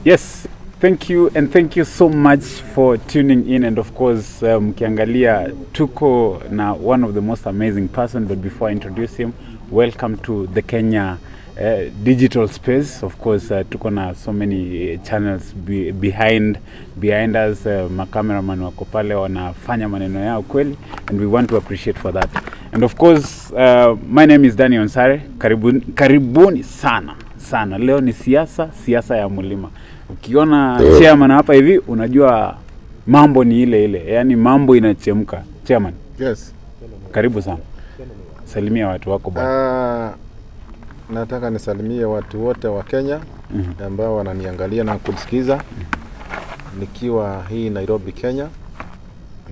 Yes, thank you and thank you so much for tuning in, and of course mkiangalia tuko na one of the most amazing person. But before I introduce him, welcome to the Kenya digital space. Of course, tuko na so many channels behind us. Macameraman wako pale wanafanya maneno yao kweli, and we want to appreciate for that. And of course, my name is Danny Onsare. Karibuni, karibuni sana sana. Leo ni siasa, siasa ya mlima. Ukiona chairman hapa hivi, unajua mambo ni ile ile, yaani mambo inachemka. Chairman, Yes. karibu sana, salimia watu wako, bwana. Nataka nisalimie watu wote wa Kenya ambao wananiangalia na kunisikiza nikiwa hii Nairobi, Kenya.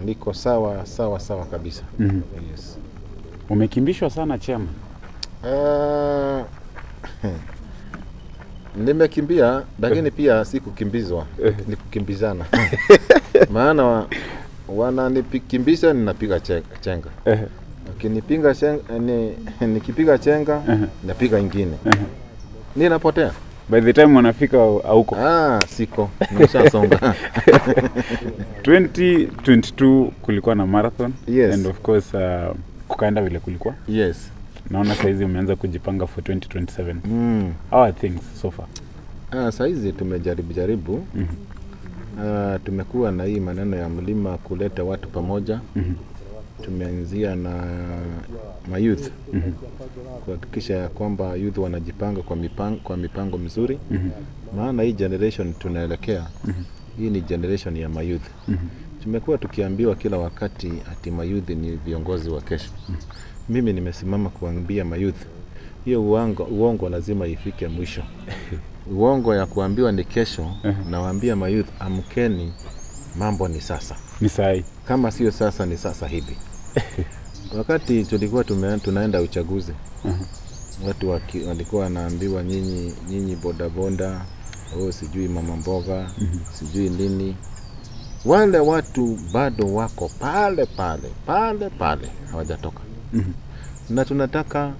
Niko sawa sawa sawa kabisa. Yes. Umekimbishwa sana, chairman. Nimekimbia, lakini pia si kukimbizwa, ni kukimbizana. Maana wananikimbisha, ninapiga chenga. Wakinipinga chenga, nikipiga chenga napiga ingine. Ninapotea. By the time wanafika, hauko. Ah, siko. Nimeshasonga. 2022 kulikuwa na marathon. Yes. And of course, kukaenda vile kulikuwa. Naona saizi umeanza kujipanga for 2027. How are things so far? Ah, saizi tumejaribu jaribu. Ah, tumekuwa na hii maneno ya mlima kuleta watu pamoja. Tumeanzia na mayouth kuhakikisha ya kwamba youth wanajipanga kwa mipango mizuri, maana hii generation tunaelekea, hii ni generation ya mayouth. Tumekuwa tukiambiwa kila wakati ati mayouth ni viongozi wa kesho. Mimi nimesimama kuambia mayouth hiyo uongo, uongo lazima ifike mwisho. Uongo ya kuambiwa ni kesho, nawaambia mayouth, amkeni, mambo ni sasa. Ni sahi. Kama sio sasa, ni sasa hivi. Wakati tulikuwa tunaenda uchaguzi, watu walikuwa wanaambiwa, nyinyi nyinyi bodaboda, oh, sijui mama mboga, sijui nini. Wale watu bado wako pale pale pale pale, hawajatoka. Na tunataka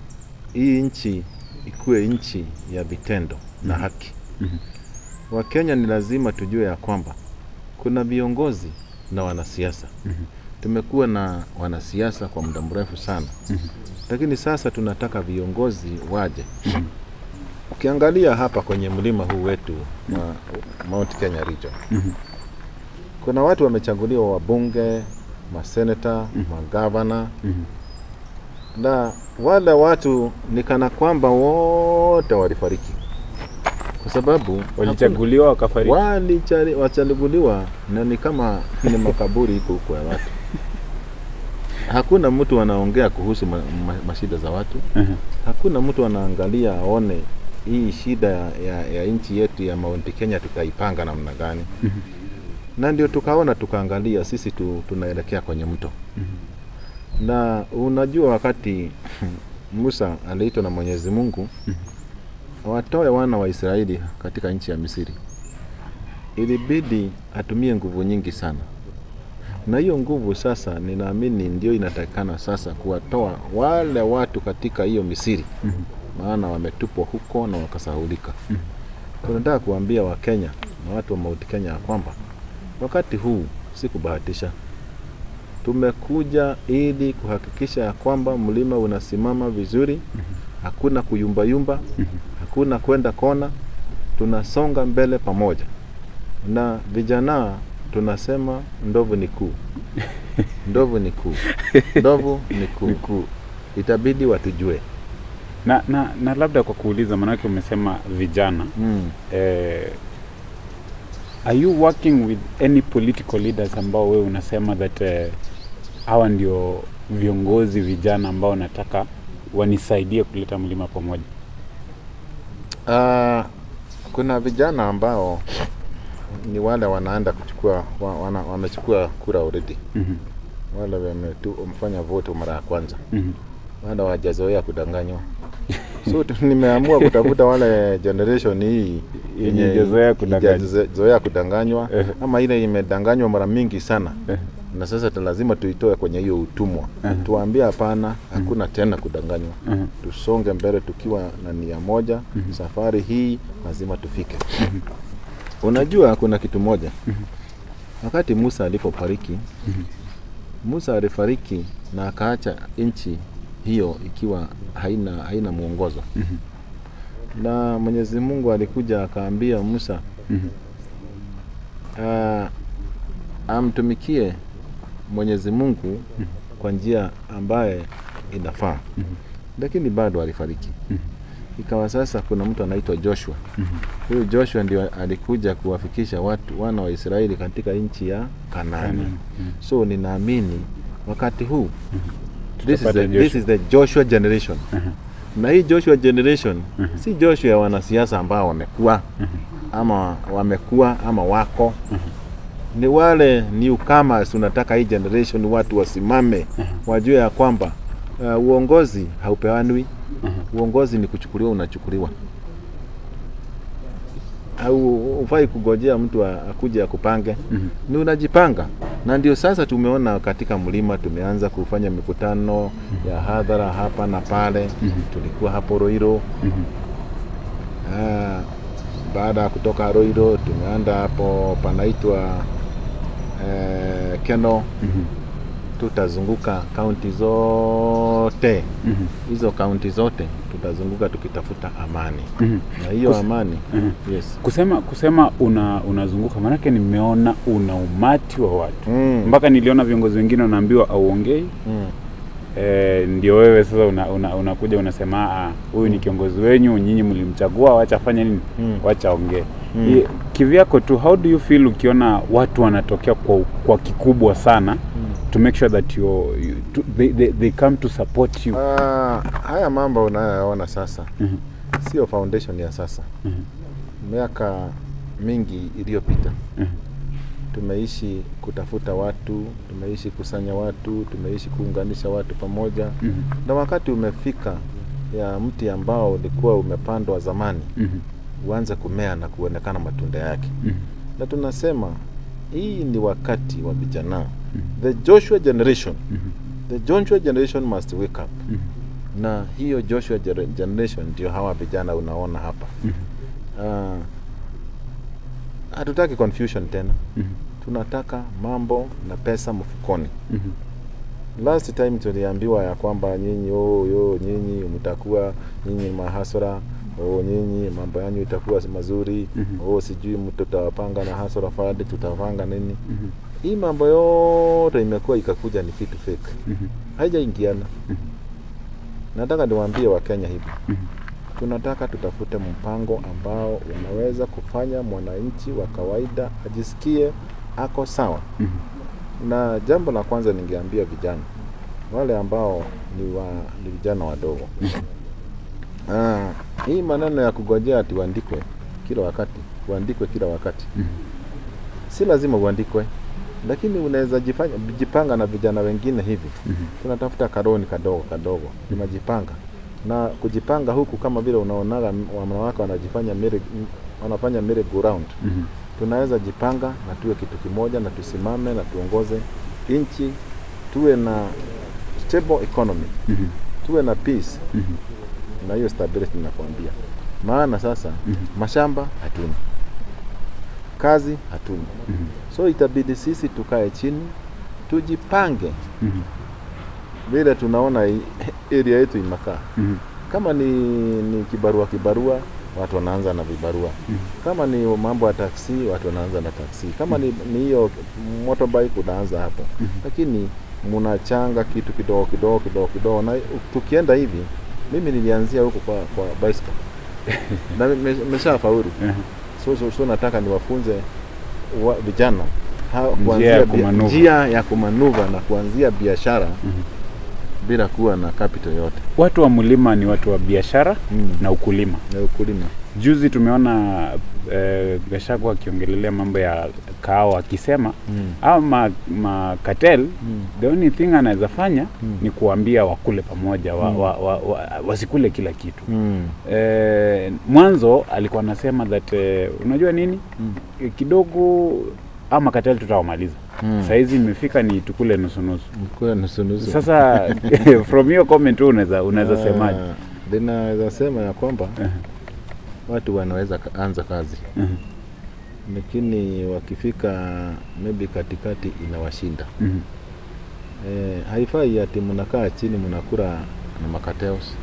hii nchi ikuwe nchi ya vitendo na haki. Wakenya ni lazima tujue ya kwamba kuna viongozi na wanasiasa. Tumekuwa na wanasiasa kwa muda mrefu sana, lakini sasa tunataka viongozi waje. Ukiangalia hapa kwenye mlima huu wetu wa Mount Kenya Region, kuna watu wamechaguliwa wabunge, maseneta, magavana, na wale watu ni kana kwamba wote walifariki kwa sababu Walichaguliwa wakafariki. Wachaguliwa na ni kama ni makaburi iko huko ya watu. Hakuna mtu anaongea kuhusu mashida za watu. Hakuna mtu anaangalia aone hii shida ya nchi yetu ya Mount Kenya tutaipanga namna gani. Na ndio tukaona, tukaangalia sisi tunaelekea kwenye mto. Na unajua wakati Musa aliitwa na Mwenyezi Mungu watoe wana wa Israeli katika nchi ya Misri, ilibidi atumie nguvu nyingi sana, na hiyo nguvu sasa ninaamini ndio inatakikana sasa kuwatoa wale watu katika hiyo Misri, maana wametupwa huko na wakasahulika. Tunataka kuambia Wakenya na watu wa Mount Kenya ya kwamba wakati huu si kubahatisha. Tumekuja ili kuhakikisha ya kwamba mlima unasimama vizuri, hakuna kuyumbayumba, hakuna kwenda kona, tunasonga mbele pamoja. Na vijana tunasema ndovu ni kuu, ndovu ni kuu, ndovu ni kuu. Ni kuu. Itabidi watujue. Na labda kwa kuuliza, maanake umesema vijana, are you working with any political leaders ambao wewe unasema that hawa ndio viongozi vijana ambao nataka wanisaidie kuleta mlima pamoja? Kuna vijana ambao ni wale wanaenda kuchukua wamechukua kura already. Wale wamefanya vote mara ya kwanza, wale hawajazoea kudanganywa. So nimeamua kutafuta wale generation hii yenye haijazoea kudanganywa. haijazoea kudanganywa ama ile imedanganywa mara mingi sana, na sasa lazima tuitoe kwenye hiyo utumwa, tuambie hapana, hakuna tena kudanganywa. Tusonge mbele tukiwa na nia moja. Safari hii lazima tufike. Unajua kuna kitu moja. Wakati Musa alipofariki, Musa alifariki na akaacha nchi hiyo ikiwa haina mwongozo. Na Mwenyezi Mungu alikuja akaambia Musa amtumikie Mwenyezi Mungu kwa njia ambaye inafaa. Lakini bado alifariki. Ikawa sasa kuna mtu anaitwa Joshua. Huyu Joshua ndio alikuja kuwafikisha watu wana wa Israeli katika nchi ya Kanaani. So ninaamini wakati huu this is the Joshua generation. Na hii Joshua generation si Joshua ya wanasiasa ambao wamekuwa ama wamekuwa ama wako. Ni wale newcomers. Tunataka hii generation watu wasimame, wajue ya kwamba uongozi haupeanwi. Uongozi ni kuchukuliwa, unachukuliwa. Au ufai kugojea mtu akuje akupange. Ni unajipanga. Na ndio sasa tumeona katika mlima tumeanza kufanya mikutano ya hadhara hapa na pale. Tulikuwa hapo Roiro. Baada ya kutoka Roiro tumeanda hapo panaitwa Keno. Tutazunguka kaunti zote. Hizo kaunti zote tutazunguka tukitafuta amani. Na hiyo amani, yes. Kusema unazunguka maanake nimeona una umati wa watu. Mpaka niliona viongozi wengine wanaambiwa auongei. Ndio wewe sasa unakuja unasema huyu ni kiongozi wenyu, nyinyi mlimchagua, wacha afanye nini? Wacha aongee. Kivyako tu, how do you feel ukiona watu wanatokea kwa kikubwa sana to make sure that they come to support you? Haya mambo unayoona sasa sio foundation ya sasa. Miaka mingi iliyopita tumeishi kutafuta watu, tumeishi kusanya watu, tumeishi kuunganisha watu pamoja. Na wakati umefika ya mti ambao ulikuwa umepandwa zamani uanze kumea na kuonekana matunda yake. Na tunasema hii ni wakati wa vijana. The Joshua generation. The Joshua generation must wake up. Na hiyo Joshua generation ndio hawa vijana unaona hapa. Hatutaki confusion tena. Tunataka mambo na pesa mfukoni. Last time tuliambiwa ya kwamba nyinyi nyinyi mtakuwa nyinyi mahasara, nyinyi mambo yanyu itakuwa mazuri, sijui tutawapanga na hasara fund, tutapanga nini. Hii mambo yote imekuwa ikakuja ni kitu fake. Haijaingiana. Nataka niwaambie Wakenya hivi. Tunataka tutafute mpango ambao unaweza kufanya mwananchi wa kawaida ajisikie ako sawa. Na jambo la kwanza ningeambia vijana, wale ambao ni vijana wadogo. Hii maneno ya kugojea ati uandikwe kila wakati, uandikwe kila wakati. Si lazima uandikwe, lakini unaweza jipanga na vijana wengine hivi. Tunatafuta karoni kadogo kadogo, tunajipanga. Na kujipanga huku kama vile unaonaga wanawake wanafanya merry go round. Tunaweza jipanga na tuwe kitu kimoja na tusimame na tuongoze nchi, tuwe na stable economy, tuwe na peace. Na hiyo stability ninakwambia. Maana sasa mashamba hatuna, kazi hatuna. So itabidi sisi tukae chini tujipange. Vile tunaona area yetu imekaa. Kama ni kibarua watu wanaanza na vibarua. Kama ni mambo ya taksi watu wanaanza na taksi. Kama ni hiyo motorbike unaanza hapo. Lakini mnachanga kitu kidogo kidogo kidogo kidogo. Na tukienda hivi, mimi nilianzia huko kwa bicycle. Na nimeshafaulu. So nataka niwafunze vijana kuanzia njia ya kumanuva na kuanzia biashara bila kuwa na capital yote. Watu wa mlima ni watu wa biashara na ukulima. Na ukulima. Juzi tumeona Gachagua akiongelelea mambo ya kahawa akisema ama cartel, the only thing anaweza fanya ni kuambia wakule pamoja, wasikule kila kitu. Mwanzo alikuwa anasema that unajua nini? Kidogo ama cartel tutawamaliza. Saizi imefika ni tukule nusu nusu. Tukule nusu nusu. Sasa from your comment unaweza semaje? Ninaweza sema ya kwamba watu wanaweza anza kazi. Lakini wakifika maybe katikati inawashinda. Haifai ati mnakaa chini mnakula na macartels.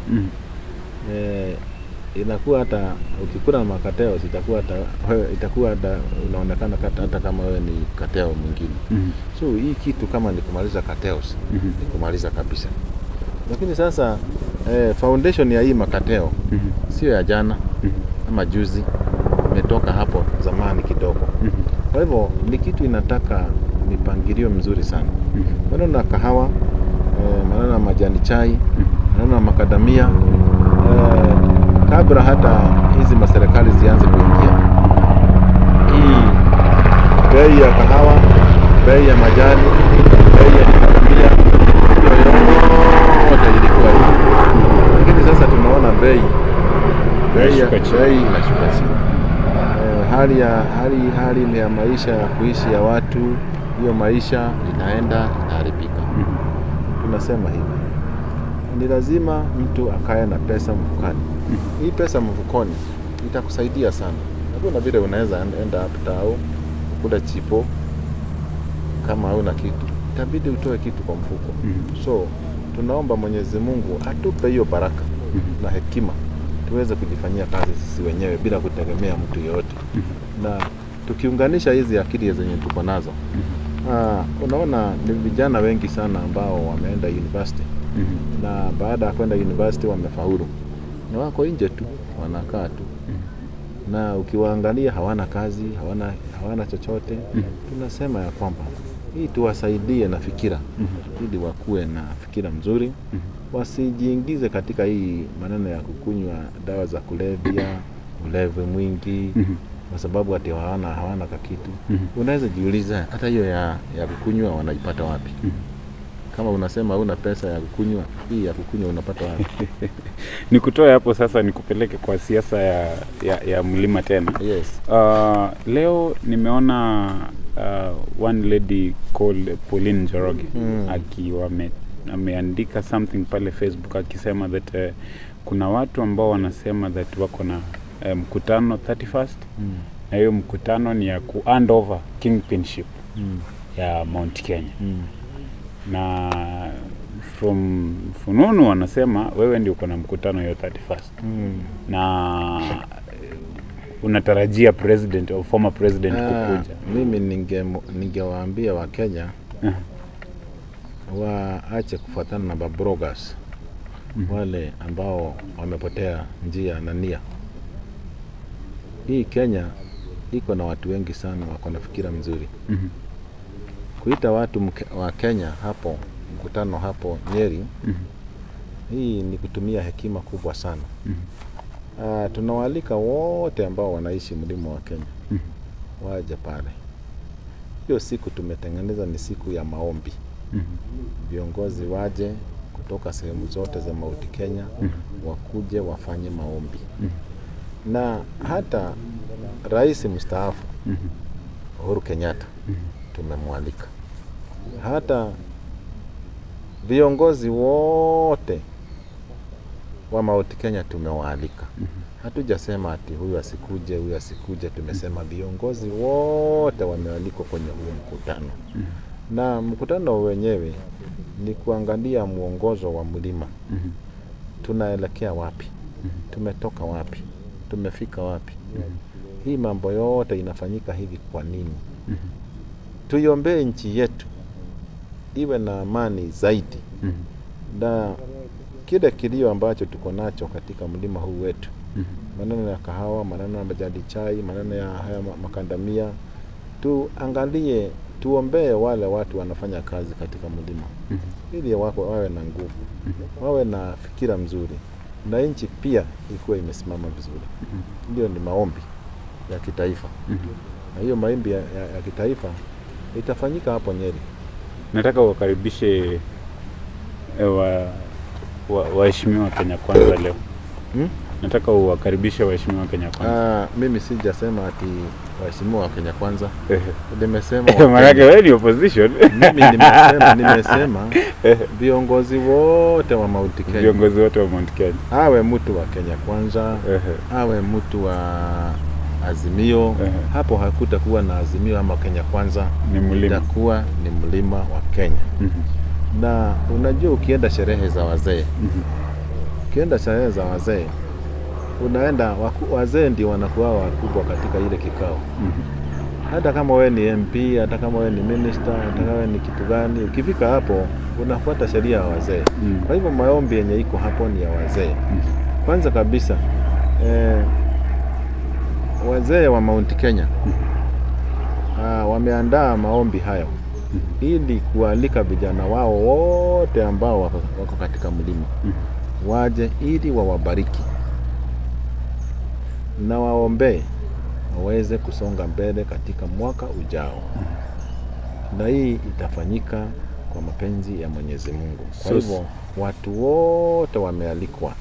Inakuwa hata ukikula na macartels itakuwa hata unaonekana hata kama wewe ni cartel mwingine. So hii kitu kama ni kumaliza cartels, ni kumaliza kabisa. Lakini sasa foundation ya hii macartel sio ya jana ama juzi, imetoka hapo zamani kidogo. Kwa hivyo ni kitu inataka mipangilio mzuri sana. Maneno ya kahawa, maneno ya majani chai, maneno ya makadamia, kabla hata hizi maserikali zianze kuingia, hii bei ya kahawa, bei ya majani, bei ya makadamia, hiyo yote ilikuwa hivi. Lakini sasa tunaona bei Inashuka chini. Bei inashuka chini. Hali ya maisha ya kuishi ya watu, hiyo maisha inaenda inaharibika. Tunasema hivi, ni lazima mtu akae na pesa mfukoni. Hii pesa mfukoni itakusaidia sana. Hakuna vile unaweza enda hapo tao kula chipo kama hauna kitu, itabidi utoe kitu kwa mfuko. So tunaomba Mwenyezi Mungu atupe hiyo baraka na hekima tuweze kujifanyia kazi sisi wenyewe bila kutegemea mtu yoyote. Na tukiunganisha hizi akili zenye tuko nazo, unaona ni vijana wengi sana ambao wameenda university na baada ya kwenda university wamefaulu na wako nje tu, wanakaa tu, na ukiwaangalia hawana kazi, hawana chochote. Tunasema ya kwamba hii tuwasaidie na fikira ili wakuwe na fikira mzuri, wasijiingize katika hii maneno ya kukunywa dawa za kulevya, ulevi mwingi, kwa sababu ati hawana kakitu. Unaweza jiuliza hata hiyo ya kukunywa wanaipata wapi? Kama unasema huna pesa ya kukunywa, hii ya kukunywa unapata wapi? Nikutoe hapo sasa nikupeleke kwa siasa ya mlima tena. Yes. Leo nimeona one lady called Pauline Njoroge akiwa ameandika something pale Facebook akisema that kuna watu ambao wanasema that wako na mkutano 31st na hiyo mkutano ni ya ku hand over kingpinship ya Mount Kenya. Na from fununu wanasema wewe ndio uko na mkutano hiyo 31st na unatarajia president or former president kukuja. Mimi ningewaambia Wakenya waache kufuatana na mabloggers wale ambao wamepotea njia na nia. Hii Kenya iko na watu wengi sana wako na fikira mzuri. Kuita watu wa Kenya hapo mkutano hapo Nyeri, hii ni kutumia hekima kubwa sana. Tunawaalika wote ambao wanaishi mlima wa Kenya waje pale. Hiyo siku tumetengeneza ni siku ya maombi. Viongozi waje kutoka sehemu zote za Mount Kenya, wakuje wafanye maombi. Na hata rais mstaafu Uhuru Kenyatta tumemwalika. Hata viongozi wote wa Mount Kenya tumewaalika. Hatujasema ati huyu asikuje, huyu asikuje. Tumesema viongozi wote wamealikwa kwenye huu mkutano. Na mkutano wenyewe ni kuangalia mwongozo wa mlima. Tunaelekea wapi? Tumetoka wapi? Tumefika wapi? Hii mambo yote inafanyika hivi kwa nini? Tuiombee nchi yetu iwe na amani zaidi. Na kile kilio ambacho tuko nacho katika mlima huu wetu, maneno ya kahawa, maneno ya majani chai, maneno ya haya makandamia, tuangalie, tuombee wale watu wanafanya kazi katika mlima ili wawe na nguvu, wawe na fikira mzuri, na nchi pia ikuwe imesimama vizuri. Ndio ni maombi ya kitaifa. Na hiyo maombi ya kitaifa itafanyika hapo Nyeri. Nataka uwakaribishe waheshimiwa Kenya Kwanza leo. Nataka uwakaribishe waheshimiwa Kenya Kwanza. Mimi sijasema ati waheshimiwa wa Kenya Kwanza. Nimesema Maana wewe ni opposition. Mimi nimesema viongozi wote wa Mount Kenya. Viongozi wote wa Mount Kenya. Awe mtu wa Kenya Kwanza, awe mtu wa Azimio. Hapo hakutakuwa na Azimio ama Kenya Kwanza, Ni mlima. Itakuwa ni mlima wa Kenya. Na unajua ukienda sherehe za wazee, ukienda sherehe za wazee unaenda wazee ndio wanakuwa wakubwa katika ile kikao. Hata kama wewe ni MP, hata kama wewe ni minister, hata kama wewe ni kitu gani, ukifika hapo unafuata sheria ya wazee. Kwa hivyo maombi yenye iko hapo ni ya wazee. Kwanza kabisa wazee wa Mount Kenya wameandaa maombi hayo ili kualika vijana wao wote ambao wako katika mlima waje ili wawabariki na waombee waweze kusonga mbele katika mwaka ujao. Na hii itafanyika kwa mapenzi ya Mwenyezi Mungu. Kwa hivyo watu wote wamealikwa,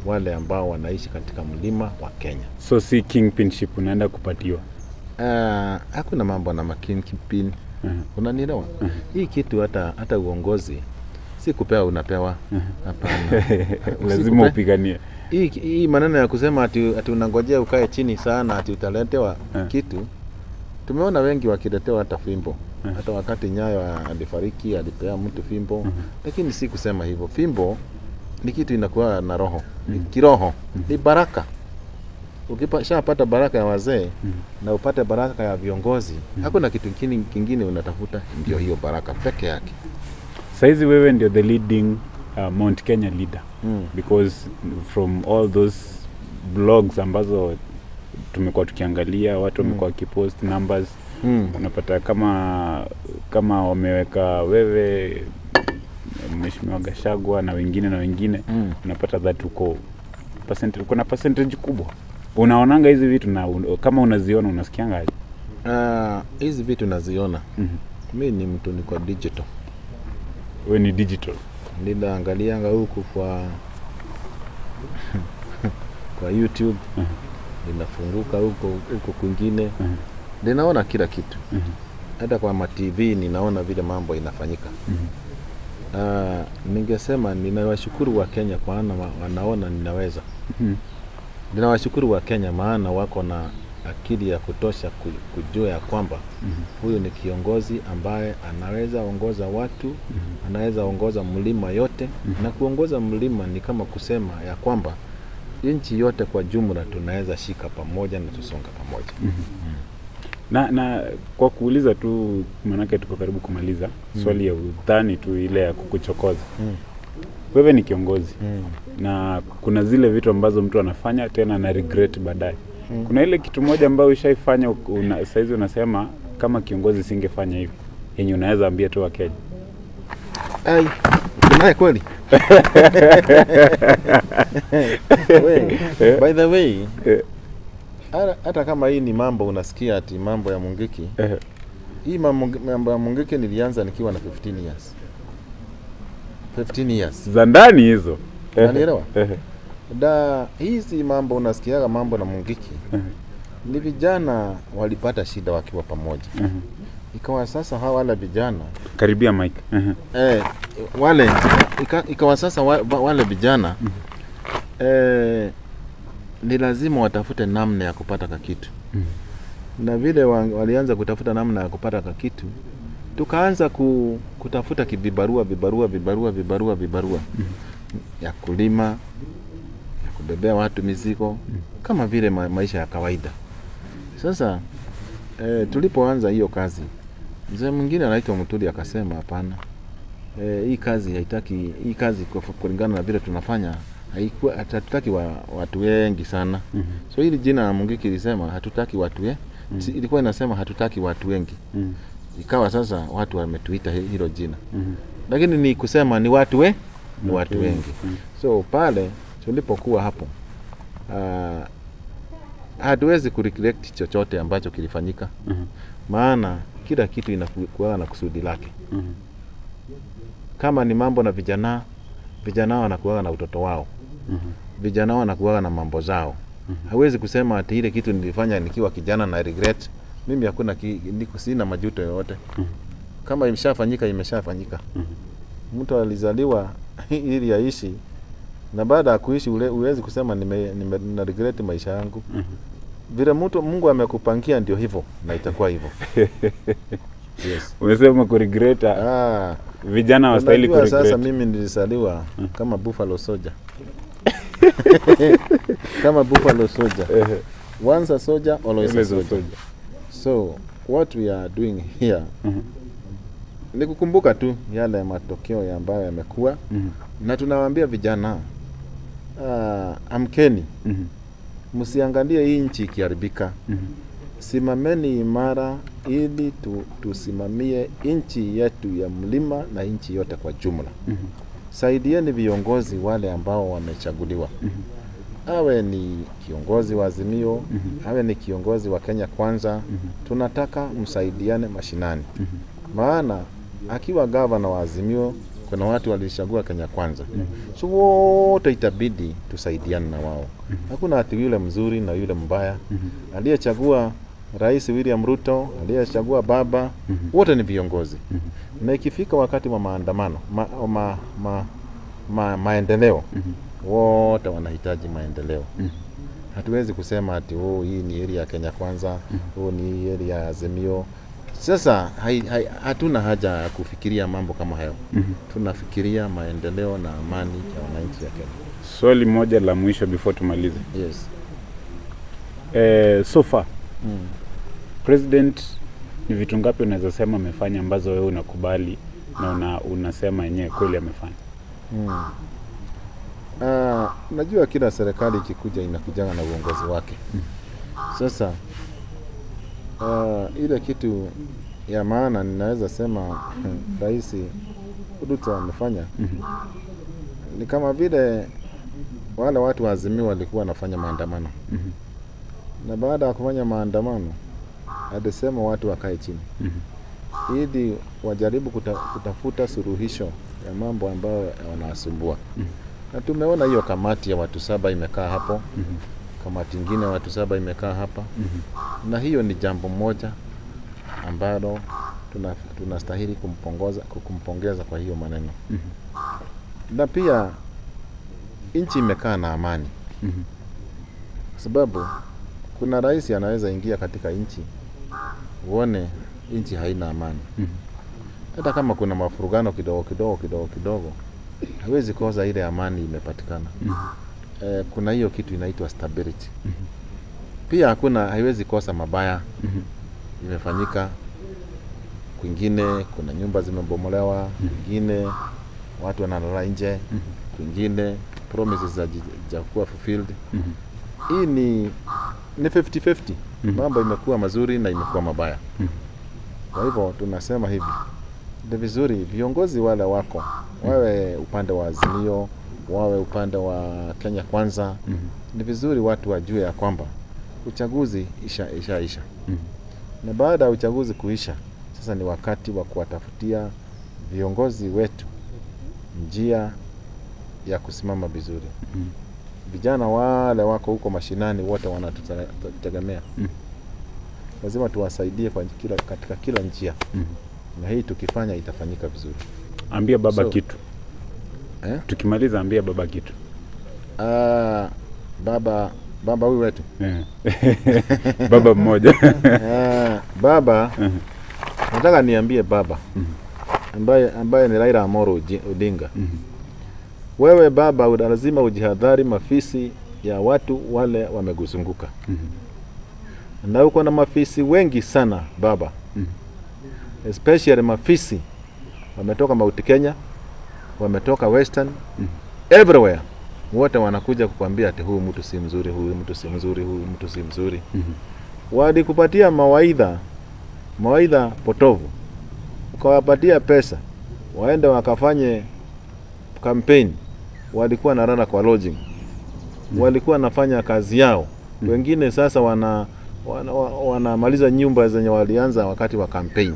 wale ambao wanaishi katika mlima wa Kenya. So si kingpinship unaenda kupatiwa? Hakuna mambo na makingpin. Unanielewa? Hii kitu hata uongozi si kupewa, unapewa. Hapana. Lazima upiganie. Hii maneno ya kusema ati unangojea ukae chini sana ati utaletewa kitu. Tumeona wengi wakiletewa hata fimbo. Hata wakati Nyayo alifariki alipea mtu fimbo. Lakini si kusema hivyo. Fimbo ni kitu inakuwa na roho. Ni kiroho. Ni baraka. Ukishapata baraka ya wazee na upate baraka ya viongozi, hakuna kitu kingine unatafuta, ndio hiyo baraka peke yake. Saizi wewe ndio the leading Mount Kenya leader. Because from all those blogs ambazo tumekuwa tukiangalia, watu wamekuwa wakipost numbers, unapata kama wameweka wewe Mheshimiwa Gachagua na wengine na wengine, unapata that uko percentage, kuna percentage kubwa. Unaonanga hizi vitu na kama unaziona unasikianga aje? Hizi vitu naziona. Mimi ni mtu niko digital. Wewe ni digital. Ninaangalianga huku kwa YouTube. Ninafunguka huko kwingine. Ninaona kila kitu. Hata kwa ma TV ninaona vile mambo inafanyika. Ningesema ninawashukuru wa Kenya kwa maana wanaona ninaweza. Ninawashukuru wa Kenya maana wako na akili ya kutosha kujua ya kwamba huyu ni kiongozi ambaye anaweza ongoza watu, anaweza ongoza mlima yote. Na kuongoza mlima ni kama kusema ya kwamba nchi yote kwa jumla tunaweza shika pamoja na tusonga pamoja. Na kwa kuuliza tu, manake tuko karibu kumaliza, swali ya udhani tu ile ya kukuchokoza. Wewe ni kiongozi na kuna zile vitu ambazo mtu anafanya tena na regret baadaye. Kuna ile kitu moja ambayo ushaifanya saizi unasema kama kiongozi singefanya hivi, yenye unaweza ambia tu wa Kenya? Ai, unaye kweli? By the way, hata kama hii ni mambo unasikia ati mambo ya Mungiki. Hii mambo ya Mungiki nilianza nikiwa na 15 years. 15 years. Za ndani hizo. Unanielewa? Da hizi mambo unasikiaga mambo na Mungiki. Ni vijana walipata shida wakiwa pamoja. Ikawa sasa hawa wale vijana karibia mic. Wale ikawa sasa wale vijana ni lazima watafute namna ya kupata kakitu. Na vile walianza kutafuta namna ya kupata kakitu, tukaanza kutafuta kivibarua vibarua vibarua vibarua vibarua ya kulima, ya kubebea watu mizigo, kama vile maisha ya kawaida. Sasa tulipoanza hiyo kazi, mzee mwingine anaitwa Muturi akasema hapana. Hii kazi haitaki, hii kazi kulingana na vile tunafanya haikuwa, hatutaki watu wengi sana. So hili jina la Mungiki ilisema hatutaki watu wengi. Ilikuwa inasema hatutaki watu wengi. Ikawa sasa watu wametuita hilo jina. Lakini ni kusema ni watu ni watu wengi. So pale tulipokuwa hapo, hatuwezi kuregret chochote ambacho kilifanyika. Maana kila kitu inakuwa na kusudi lake. Kama ni mambo na vijana, vijana wanakuwa na utoto wao. Vijana wanakuwa na mambo zao. Hawezi kusema ati ile kitu nilifanya nikiwa kijana na regret. Mimi hakuna sina majuto yoyote. Kama imeshafanyika imeshafanyika. Mtu alizaliwa ili aishi, na baada ya kuishi huwezi kusema nime na regret maisha yangu. Vile mtu Mungu amekupangia ndio hivyo na itakuwa hivyo. Yes. Umesema kuregret. Vijana wastahili kuregret. Sasa mimi nilizaliwa kama buffalo soldier. Kama buffalo soldier. Once a soldier, always a soldier. So what we are doing here ni kukumbuka tu yale matokeo ambayo yamekuwa. Na tunawaambia vijana, amkeni. Msiangalie hii nchi ikiharibika. Simameni imara ili tusimamie nchi yetu ya mlima na nchi yote kwa jumla. Saidieni viongozi wale ambao wamechaguliwa. Awe ni kiongozi wa Azimio, awe ni kiongozi wa Kenya Kwanza, tunataka msaidiane mashinani. Maana akiwa gavana wa Azimio kuna watu walichagua Kenya Kwanza. So wote itabidi tusaidiane na wao. Hakuna ati yule mzuri na yule mbaya. Aliyechagua Rais William Ruto, aliyechagua baba, wote ni viongozi. Na ikifika wakati wa maandamano, maendeleo, wote wanahitaji maendeleo. Hatuwezi kusema ati hii ni area ya Kenya Kwanza, ni area ya Azimio. Sasa hatuna haja ya kufikiria mambo kama hayo. Tunafikiria maendeleo na amani ya wananchi ya Kenya. Swali moja la mwisho before tumalize. Yes. So far President, ni vitu ngapi unaweza sema amefanya ambazo wewe unakubali na unasema yenyewe kweli amefanya? Najua kila serikali ikikuja inakuja na uongozi wake. Sasa ile kitu ya maana ninaweza sema Rais Ruto amefanya ni kama vile wale watu wa Azimio walikuwa wanafanya maandamano. Na baada ya kufanya maandamano alisema watu wakae chini ili wajaribu kutafuta suluhisho ya mambo ambayo wanasumbua. Na tumeona hiyo kamati ya watu 7 imekaa hapo. Kamati nyingine watu 7 imekaa hapa. Na hiyo ni jambo moja ambalo tunastahili kumpongeza kwa hiyo maneno. Na pia nchi imekaa na amani. Sababu kuna rais anaweza ingia katika nchi uone nchi haina amani. Hata kama kuna mafurugano kidogo kidogo kidogo kidogo, hawezi kosa ile amani imepatikana. Kuna hiyo kitu inaitwa stability. Pia hakuna, haiwezi kosa mabaya imefanyika kwingine, kuna nyumba zimebomolewa, kwingine watu wanalala nje, kwingine promises hazijakuwa fulfilled. Hii ni 50-50. Mambo imekuwa mazuri na imekuwa mabaya. Kwa hivyo tunasema hivi, ni vizuri viongozi wale wako, wawe upande wa Azimio, wawe upande wa Kenya Kwanza, ni vizuri watu wajue ya kwamba uchaguzi isha. Na baada ya uchaguzi kuisha, sasa ni wakati wa kuwatafutia viongozi wetu njia ya kusimama vizuri. Vijana wale wako huko mashinani wote wanatutegemea. Lazima tuwasaidie kwa katika kila njia. Na hii tukifanya itafanyika vizuri. Ambia baba kitu. Tukimaliza ambia baba kitu. Baba huyu wetu. Baba mmoja. Baba, nataka niambie baba ambaye ni Raila Amolo Odinga. Wewe baba lazima ujihadhari mafisi ya watu wale wamekuzunguka. Na uko na mafisi wengi sana baba. Especially mafisi wametoka Mount Kenya, wametoka Western, everywhere. Wote wanakuja kukwambia ati huyu mtu si mzuri, huyu mtu si mzuri, huyu mtu si mzuri. Walikupatia mawaidha potovu. Ukawapatia pesa, waende wakafanye campaign. Walikuwa narara kwa lodging. Walikuwa nafanya kazi yao. Wengine sasa wanamaliza nyumba zenye walianza wakati wa campaign.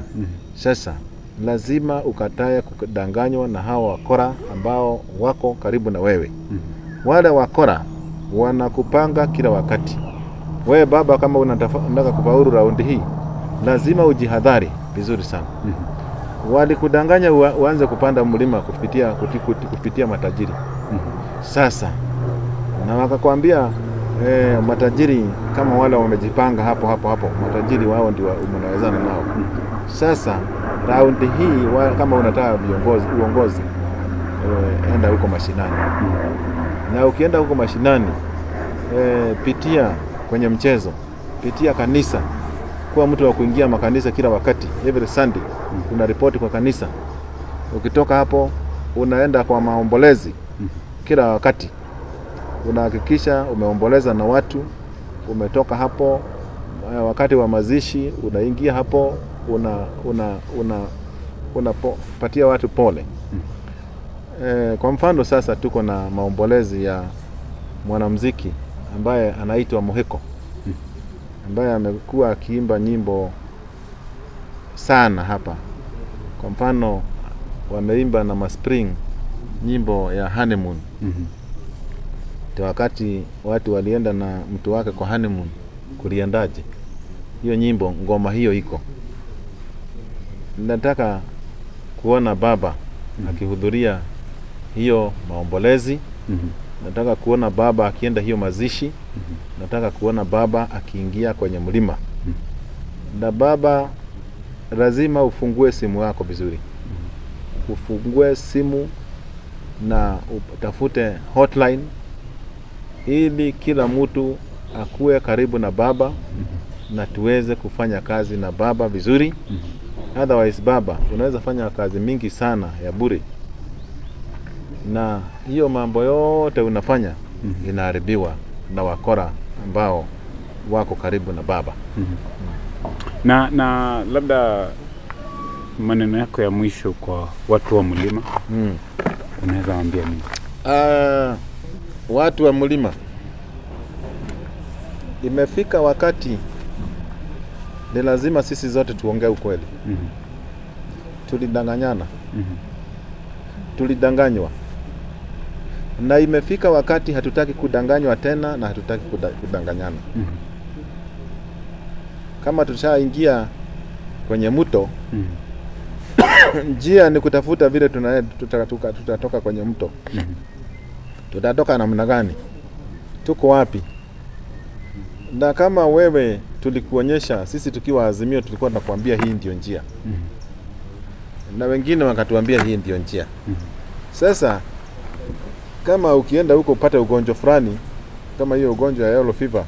Sasa lazima ukatae kudanganywa na hawa wakora ambao wako karibu na wewe. Wale wakora wanakupanga kila wakati. Wewe baba, kama unataka kufaulu raundi hii, lazima ujihadhari vizuri sana. Walikudanganya uanze kupanda mlima kupitia matajiri. Sasa na wakakwambia Matajiri kama wale wamejipanga hapo hapo hapo, matajiri wao ndio mnawezana nao. Sasa raundi hii kama unataka viongozi uongozi, enda huko mashinani. Na ukienda huko mashinani, pitia kwenye mchezo, pitia kanisa, kuwa mtu wa kuingia makanisa kila wakati, every Sunday una ripoti kwa kanisa. Ukitoka hapo unaenda kwa maombolezi kila wakati, unahakikisha umeomboleza na watu. Umetoka hapo, wakati wa mazishi unaingia hapo, unapatia watu pole. Kwa mfano sasa tuko na maombolezi ya mwanamuziki ambaye anaitwa Muhiko, ambaye amekuwa akiimba nyimbo sana hapa. Kwa mfano wameimba na Maspring nyimbo ya honeymoon. Wakati watu walienda na mtu wake kwa honeymoon, kuliendaje? Hiyo nyimbo, ngoma hiyo iko. Nataka kuona baba akihudhuria hiyo maombolezi. Nataka kuona baba akienda hiyo mazishi. Nataka kuona baba akiingia kwenye mlima. Na baba, lazima ufungue simu yako vizuri. Ufungue simu na utafute hotline ili kila mtu akuwe karibu na baba na tuweze kufanya kazi na baba vizuri. Otherwise baba, unaweza fanya kazi mingi sana ya bure, na hiyo mambo yote unafanya inaharibiwa na wakora ambao wako karibu na baba. Na labda maneno yako ya mwisho kwa watu wa mlima, unaweza waambia nini? Watu wa mlima, imefika wakati ni lazima sisi zote tuongee ukweli. Tulidanganyana. Tulidanganywa. Na imefika wakati hatutaki kudanganywa tena na hatutaki kudanganyana. Kama tushaingia kwenye mto, njia ni kutafuta vile tutatoka kwenye mto. Tutatoka namna gani? Tuko wapi? Na kama wewe tulikuonyesha, sisi tukiwa Azimio tulikuwa tunakuambia hii ndio njia. Na wengine wakatuambia hii ndio njia. Sasa kama ukienda huko upate ugonjwa fulani, kama hiyo ugonjwa ya yellow fever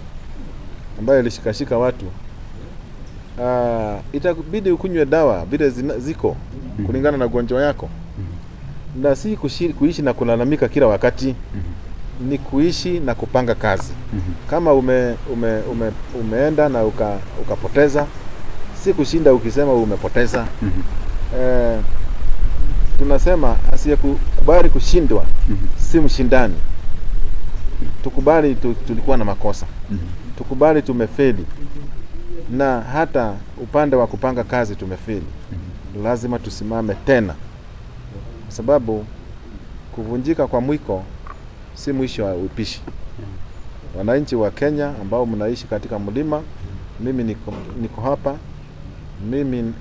ambayo ilishikashika watu, itakubidi ukunywe dawa vile ziko kulingana na ugonjwa yako. Na si kuishi na kulalamika kila wakati. Ni kuishi na kupanga kazi. Kama umeenda na ukapoteza, si kushinda ukisema umepoteza. Tunasema asiyekubali kushindwa si mshindani. Tukubali tulikuwa na makosa. Tukubali tumefeli. Na hata upande wa kupanga kazi tumefeli. Lazima tusimame tena. Kwa sababu kuvunjika kwa mwiko si mwisho wa upishi. Wananchi wa Kenya ambao mnaishi katika mlima, mimi niko hapa. Mimi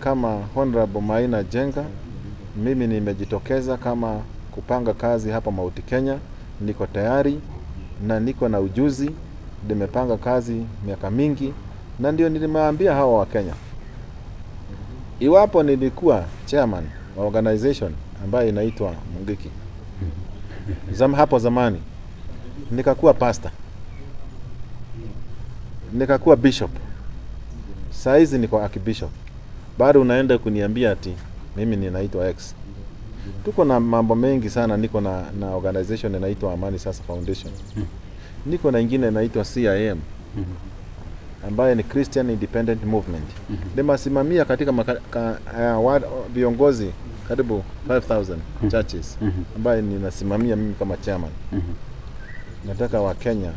kama Honorable Maina Njenga, mimi nimejitokeza kama kupanga kazi hapa Mount Kenya. Niko tayari na niko na ujuzi. Nimepanga kazi miaka mingi, na ndio niliwaambia hawa wa Kenya, iwapo nilikuwa chairman wa organization ambayo inaitwa Mungiki hapo zamani, nikakuwa pastor, nikakuwa bishop, saizi niko archbishop, bado unaenda kuniambia ati mimi ninaitwa X. Tuko na mambo mengi sana. Niko na organization inaitwa Amani Sasa Foundation. Niko na ingine inaitwa CIM, ambaye ni Christian Independent Movement. Nimesimamia katika viongozi karibu 5000 churches ambaye ninasimamia mimi kama chairman. Nataka wa Kenya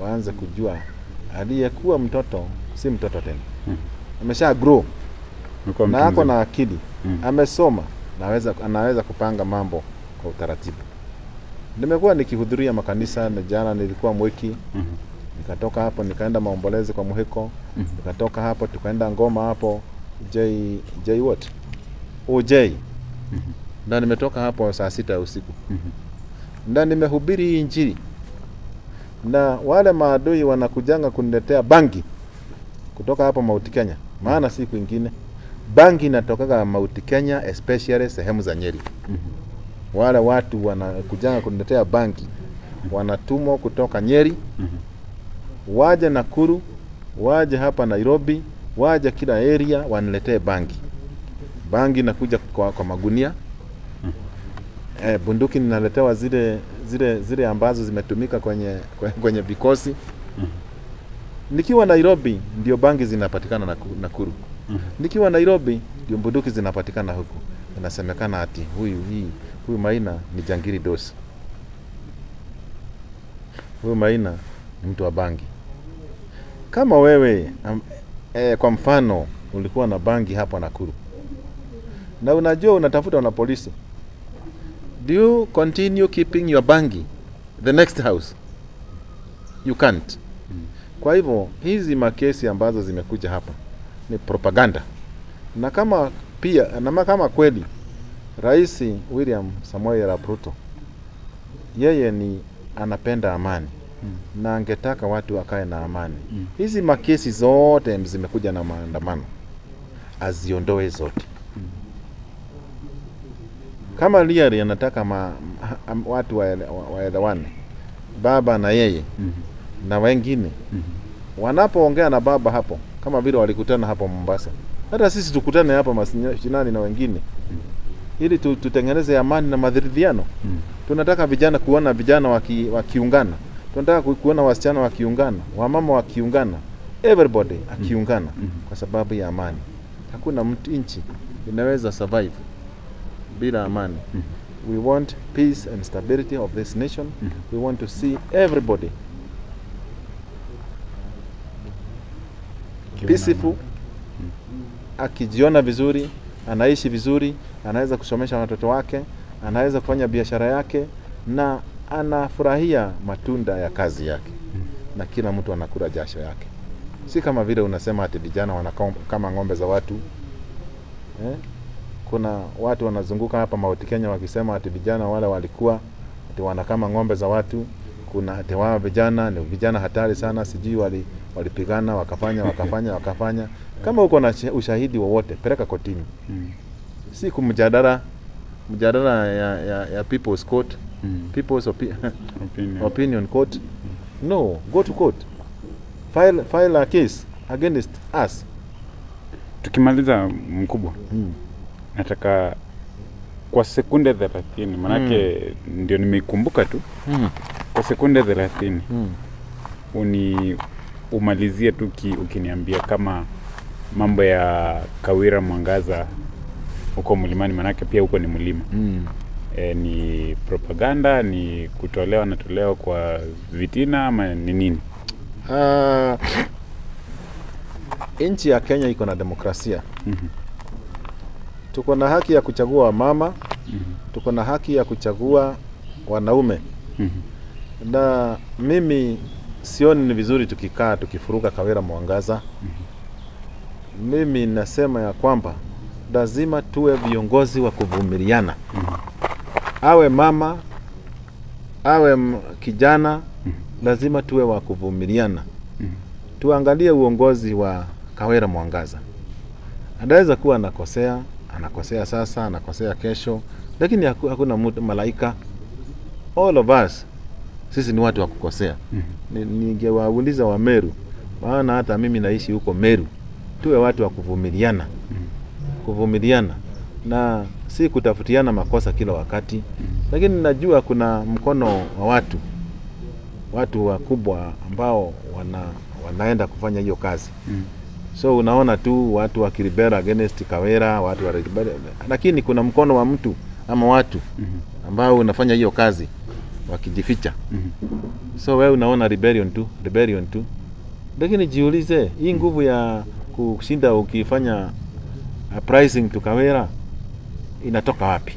waanze kujua aliyekuwa mtoto si mtoto tena. Amesha grow na ako na akili, amesoma, anaweza kupanga mambo kwa utaratibu. Nimekuwa nikihudhuria makanisa, na jana nilikuwa Mwiki. Nikatoka hapo nikaenda maombolezi kwa Muhiko. Nikatoka hapo tukaenda ngoma hapo J what? OJ. Na nimetoka hapo saa 6 usiku. Na nimehubiri injili. Na wale maadui wanakujanga kuniletea bangi kutoka hapo Mount Kenya, maana si kwingine. Bangi inatokaga Mount Kenya, especially sehemu za Nyeri. Wale watu wanakujanga kuniletea bangi wanatumwa kutoka Nyeri, waje Nakuru, waje hapa Nairobi, waje kila area waniletee bangi. Bangi inakuja kwa magunia. Bunduki ninaletewa zile ambazo zimetumika kwenye vikosi. Nikiwa Nairobi ndio bangi zinapatikana Nakuru. Nikiwa Nairobi ndio bunduki zinapatikana huku. Inasemekana ati huyu Maina ni jangiri dosi. Huyu Maina ni mtu wa bangi. Kama wewe kwa mfano ulikuwa na bangi hapa Nakuru na unajua unatafuta na polisi, do you continue keeping your bangi the next house? You can't. Kwa hivyo hizi makesi ambazo zimekuja hapa ni propaganda. Na kama pia na kama kweli Rais William Samoei Arap Ruto yeye ni anapenda amani na angetaka watu wakae na amani, hizi makesi zote zimekuja na maandamano aziondoe zote. Kama Liari anataka watu waelewane, baba na yeye na wengine wanapoongea na baba hapo, kama vile walikutana hapo Mombasa, hata sisi tukutane hapa mashinani na wengine ili tutengeneze amani na maridhiano. Tunataka vijana kuona vijana wakiungana, tunataka kuona wasichana wakiungana, wamama wakiungana, everybody akiungana kwa sababu ya amani. Hakuna mtu nchi inaweza survive bila amani. We want peace and stability of this nation. We want to see everybody peaceful, akijiona vizuri, anaishi vizuri, anaweza kusomesha watoto wake, anaweza kufanya biashara yake na anafurahia matunda ya kazi yake. Na kila mtu anakula jasho yake. Si kama vile unasema ati vijana wanakaa kama ng'ombe za watu. Kuna watu wanazunguka hapa Mount Kenya wakisema ati vijana wale walikuwa ati wanakama ng'ombe za watu. Kuna ati wao vijana ni vijana hatari sana, sijui walipigana wakafanya wakafanya wakafanya. Kama uko na ushahidi wowote peleka kotini. Si kumjadala mjadala ya people's court, people's opinion court. No, go to court. File a case against us. Tukimaliza mkubwa, nataka kwa sekunde 30, manake ndio nimeikumbuka tu. Kwa sekunde 30 umalizie tu ukiniambia kama mambo ya Kawira Mwangaza huko mlimani, manake pia huko ni mlima. Ni propaganda, ni kutolewa na tolewa kwa vitina ama ni nini? Nchi ya Kenya iko na demokrasia. Tuko na haki ya kuchagua mama, tuko na haki ya kuchagua wanaume. Na mimi sioni ni vizuri tukikaa tukifuruka Kawira Mwangaza. Mimi nasema ya kwamba lazima tuwe viongozi wa kuvumiliana. Awe mama, awe kijana, lazima tuwe wa kuvumiliana. Tuangalie uongozi wa Kawira Mwangaza. Anaweza kuwa anakosea, anakosea sasa, anakosea kesho, lakini hakuna mtu malaika. All of us sisi ni watu wa kukosea. Ningewauliza wa Meru, maana hata mimi naishi huko Meru, tuwe watu wa kuvumiliana. Kuvumiliana na si kutafutiana makosa kila wakati. Lakini najua kuna mkono wa watu wakubwa ambao wanaenda kufanya hiyo kazi. So unaona tu watu wa Kiribera against Kawira, watu wa Kiribera, lakini kuna mkono wa mtu ama watu ambao unafanya hiyo kazi wakijificha. So wewe unaona rebellion tu. Lakini jiulize, hii nguvu ya kushinda ukifanya uprising to Kawira inatoka wapi?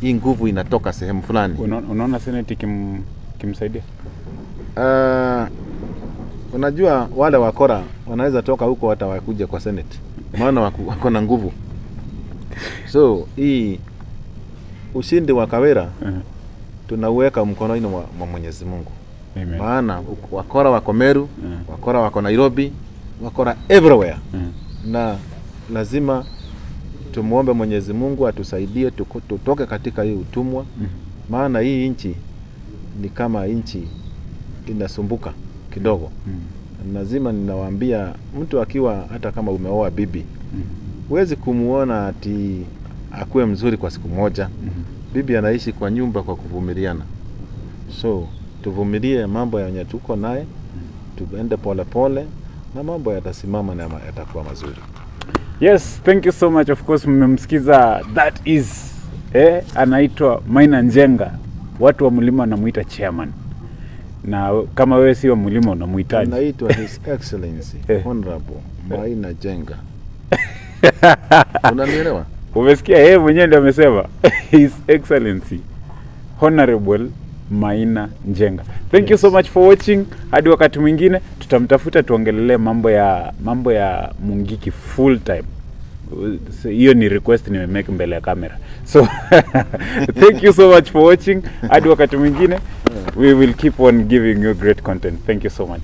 Hii nguvu inatoka sehemu fulani. Unaona Senate kimsaidia? Unajua wale wakora wanaweza toka huko hata wakuja kwa Senate, maana wako na nguvu. So hii ushindi wa Kawira tunauweka mkononi mwa Mwenyezi Mungu. Amen. Maana wakora wako Meru, wakora wako Nairobi, wakora everywhere. Na lazima tumuombe Mwenyezi Mungu atusaidie tutoke katika hii utumwa, maana hii nchi ni kama nchi inasumbuka kidogo. Lazima ninawaambia, mtu akiwa, hata kama umeoa bibi, huwezi kumuona ati akuwe mzuri kwa siku moja. Bibi anaishi kwa nyumba kwa kuvumiliana, so tuvumilie mambo yenye tuko naye, tuende polepole na mambo yatasimama na yatakuwa mazuri. Yes, thank you so much. Of course mmemsikiza, that is anaitwa Maina Njenga. Watu wa mlima wanamuita chairman, na kama wewe si wa mlima unamuitaje? Anaitwa His Excellency Honorable Maina Njenga. Unanielewa? Umesikia, yeye mwenyewe ndio amesema, His Excellency Honorable Maina Njenga. Thank you so much for watching. Hadi wakati mwingine tutamtafuta tuongelelee mambo ya Mungiki full time. So, hiyo ni request nimemake mbele ya kamera. So thank you so much for watching. Hadi wakati mwingine, we will keep on giving you great content. Thank you so much.